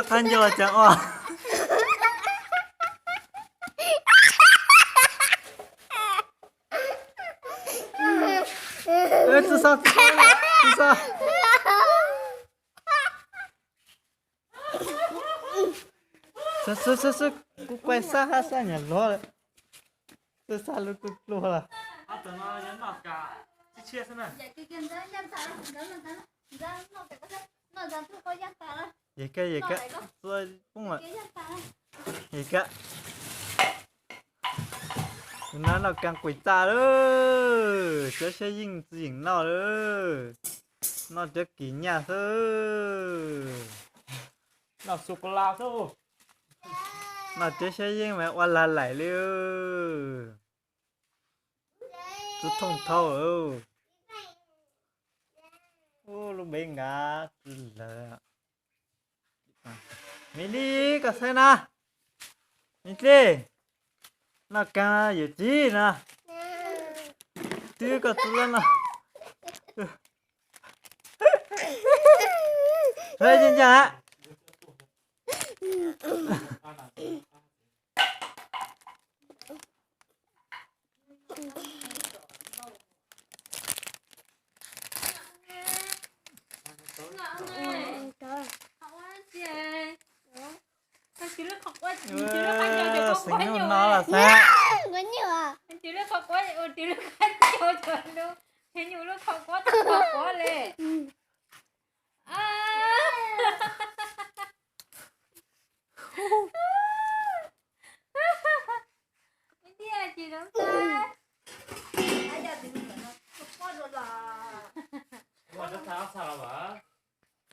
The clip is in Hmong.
Qab nco cas os. Tsi xav, tsi xav, tsi xav, kuv quaj xab hab xab nyam lov lawm. Tsi xav lub tub pluag lawm. Yem ka, yem ka, txua poob lawm. Yem ka. Kuv noj noj kas quas txaj lawm, cov siab yeej tsis yeem noj lawm. Noj cov kis nyaj xwb. Noj xu ka la xwb. Noj cov siab yeej mas ua lag laim li. Tub thooj thau. Ub, lub npe nkav tsi lawv. Me Dlij, koj saib na. Me Dlij, noj kas yawm txiv na. Twb koj tub lab no. Ncaj ncaj. Xeev Nuj no los xav. Ib tiag tsis zoo tag.